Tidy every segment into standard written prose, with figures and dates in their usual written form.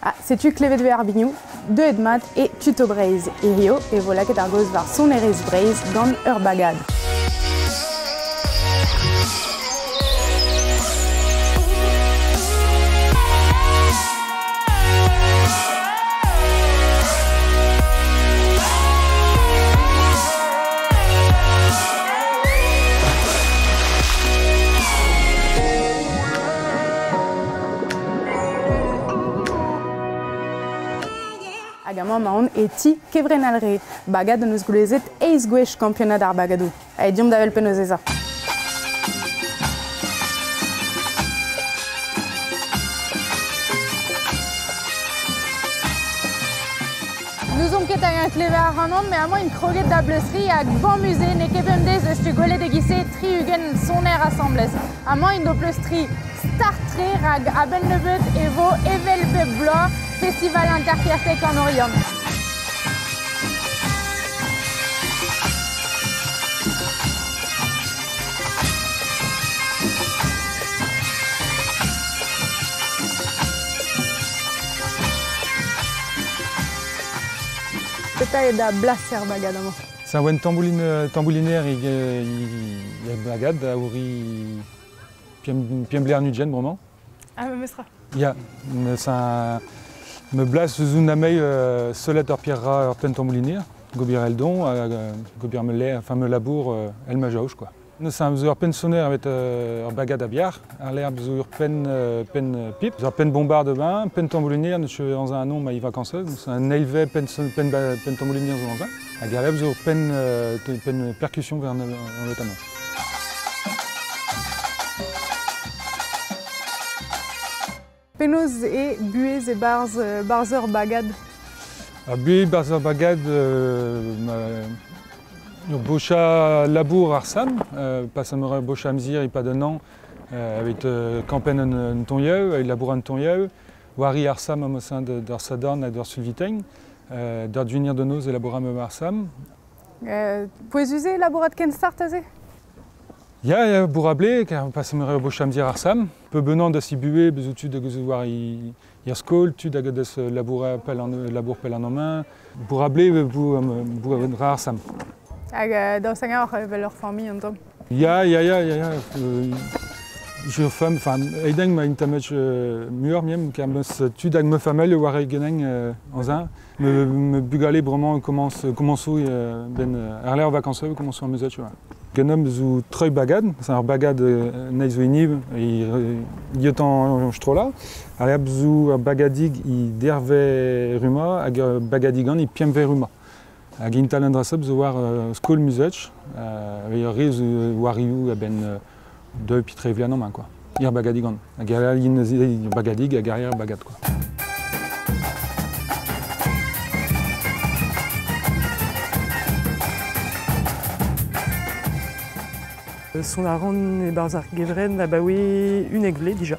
Ah, setu klevet vez ar biniou, deuet mat e Tuto Breizh. Hirio e vo lakaet ar gaoz war sonerezh Breizh gant ur bagad. Hag amañ emaon e ti Kevrenn Alre, bagad hon eus goulezet eizh gwech kampionad ar bagadoù. Aet deomp da wel penaos ez a. N'ouzon ket hag-eñ klevet ac'hanon, met amañ int kroget da bleustriñ hag bamus eo, n'eo ket bemdez eus tu gwelet e-giz-se 60 soner asambles. Amañ int o pleustriñ start-tre rak a-benn nebeut e vo evel bep bloaz Festival Interkertek an Oriant. Petra eo da blas er bagad amañ? C'est un tambouliner e bagad a ouri piemble nugen bremañ. Ah, memestra. Ya, ça me blas eus un amei selet ur pierra ur penn tambouliner, gobir eldon, gobir me l'air, enfin me labour el ma jaouch quoi. Neus un ur penn sonner evet ur bagad a biar, ar l'air zo ur penn penn pip, ur penn bombard de bain, penn tambouliner neus anz un nom ma i vacances, neus un eilve penn penn penn tambouliner zo anz hag ar zo ur penn penn percussion vers notamment. Penaos eo buhez e-barzh barzh ur bagad? Ar buhez e-barzh ur bagad, ur bocha labour ar SAM, pas ur bocha amzer e-pad un an, evit kampenn un tonyev, evit labourat un tonyev, wari ar SAM am eus d'ar Sadorn ha d'ar Sulvitein, d'ar dunir de noz e labouramp ar SAM. Pouezus eo labourat ken start aze? Ya, ya, bourrable, car pas ur bocha amzer ar SAM. Peu benant da sibue, bezo tud hag eus war ir skol, tud hag deus labour pell an labour pell an main. Bourrable, bou ar SAM. Hag daoust hag oc'h evel ur familh an tamm? Ya, ya, ya, ya, ya. Je femme, enfin, eideng ma intamech muur miem, car meus tud hag me famel war e geneng anzin. Me, me bugale bremañ commence commenço ben ar l'air vacances commenço am eus tu vois. Genom zo treu bagad, c'est ur bagad neiz zo iniv, iotan strola. Ar l'air zo ur bagadig i derve ruma hag ur bagadigan i piemve ruma. Hag intal an drasop zo war skol muzech, ur re zo war iou a-benn deux pitre vlian an quoi. Ir bagadigan. Hag ar ir bagadig hag ar bagad quoi. Son aran e barz ar gevren abaoe unek vle dija,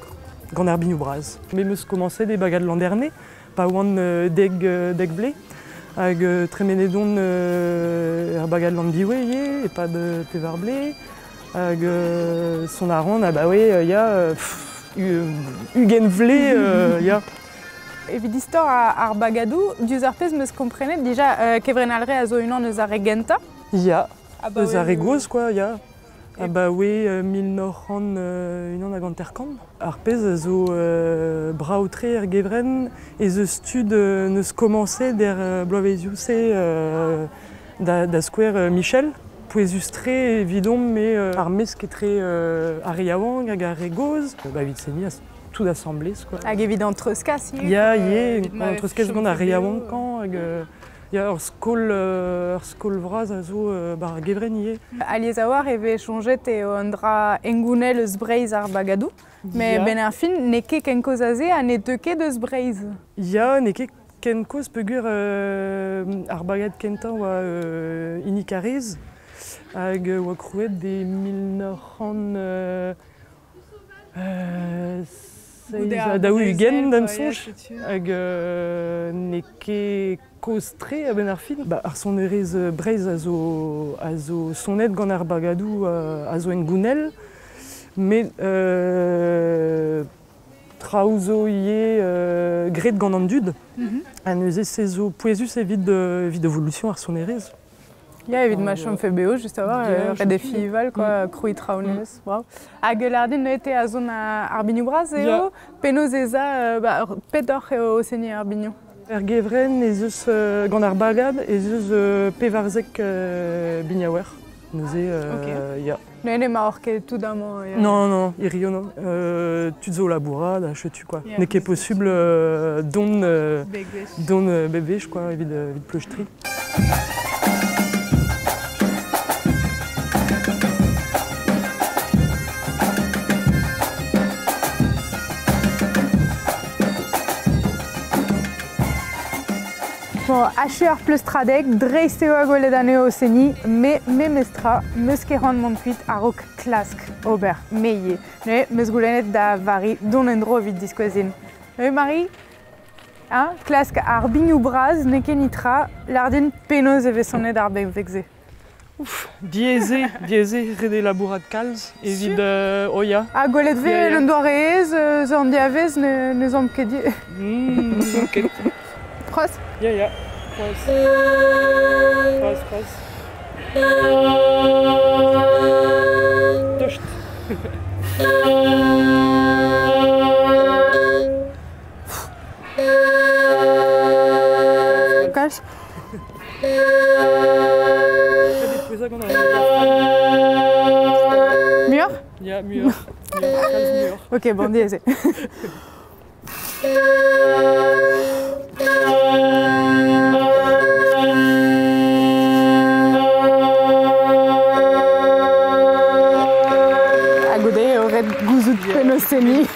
gant ar biniou braz. Me meus komañset e bagad l'an dernier, pa oan deg, deg vle, hag tremenet on er bagad l'an diwe ivez, e-pad pevar ble, hag son aran abaoe ya ugent vle ya. Evit istor ar bagadou, diouzh ar pezh meus komprenet dija Kevrenn Alre a zo unan eus ar re gentañ. Ya, eus ar re gozh quoi, ya. Abaoe 1900 unan hag hanter-kant. Ar pezh a zo brav-tre er gevrenn ez eus tud neus komañset er bloavezioù-se da skouer Michel. Pouezus-tre evidomp me ar mesk etre ar re yaouank hag ar re gozh. Ba evit seniñ tout assemblés quoi. Hag evit an treuzkas ivez? Ya, ivez, an treuzkas gant ar re yaouankañ hag ya, ur skol vras a zo bar ar gevrenn ivez. Alies a-walc'h e vez soñjet eo un dra hengounel eus Breizh ar bagadoù, met Ya. benn ar fin n'eo ket ken kozh aze ha ne deu ket eus Breizh. Ya, n'eo ket ken kozh peogwir ar bagad kentañ oa hini Kariz hag oa krouet e 1900 Goude seizh ar ha daou-ugent brezel, da'm quoi, ya, soñj. setu. Hag n'eo ket kozh-tre a-benn ar fin. Ba, ar sonerezh Breizh a zo sonet gant ar bagadoù a zo hengounel, met Traoù zo ivez graet gant an dud. Ha neuze se zo pouezus evit evit evolution ar sonerezh. Ya, evit ma chom beo, just a-walc'h, ret eo fival, quoi, krouiñ traoù nevez, brav. Hag lardin neuze a zon ar binioù bras eo, penaos ez a, ba, pet oc'h eo o seniñ ar binioù? Er gevrenn ez eus, gant ar bagad, ez eus 14 biniaouer. Neuze, ya. Ne n'emaoc'h ket tout amañ. Ya. Non, non, hirio non. Tud zo labourat ha setu quoi. N'eo ket posubl dont dont bep wech quoi, evit evit pleustriñ. Bon, achu ar pleustradeg, dreist eo gwelet anezho o seniñ, me memestra, 'meus ket c'hoant mont kuit a-raok klask ober, me ivez. Neuze, 'meus goulennet da Vari dont en-dro evit diskouez din. Neuze, Marie, hein, klask ar binioù bras n'eo ket netra, lâr din penaos e vez sonet ar benveg-se. Ouf, diaes eo, diaes eo, ret eo labourat kalz evit oh ya. Ha gwelet 'vez un doare aes eus an diavez ne n'eus ket di. N'on ket. C'hoazh? Ya, ya, c'hoazh. C'hoazh, c'hoazh. Tost. Kalz? Muioc'h? Ya, muioc'h. Kalz muioc'h. Ok, bon, diaes eo. Ha goude eo ret gouzout penaos seniñ.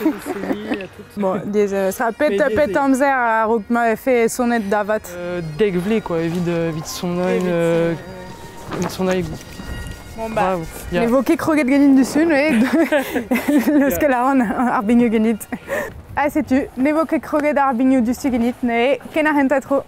Bon, diaes eo. Sera pet, pet amzer a-raok ma vefe sonet da vat? Dek vlez quoi, evit, evit sonañ evit sonañ Bon bah, ne vo ket kroget ganin du sun, leuskel a ran ar binioù ganit. Ha setu, ne vo ket kroget ar binioù du su ganit, neuze ken ar c'hentañ tro.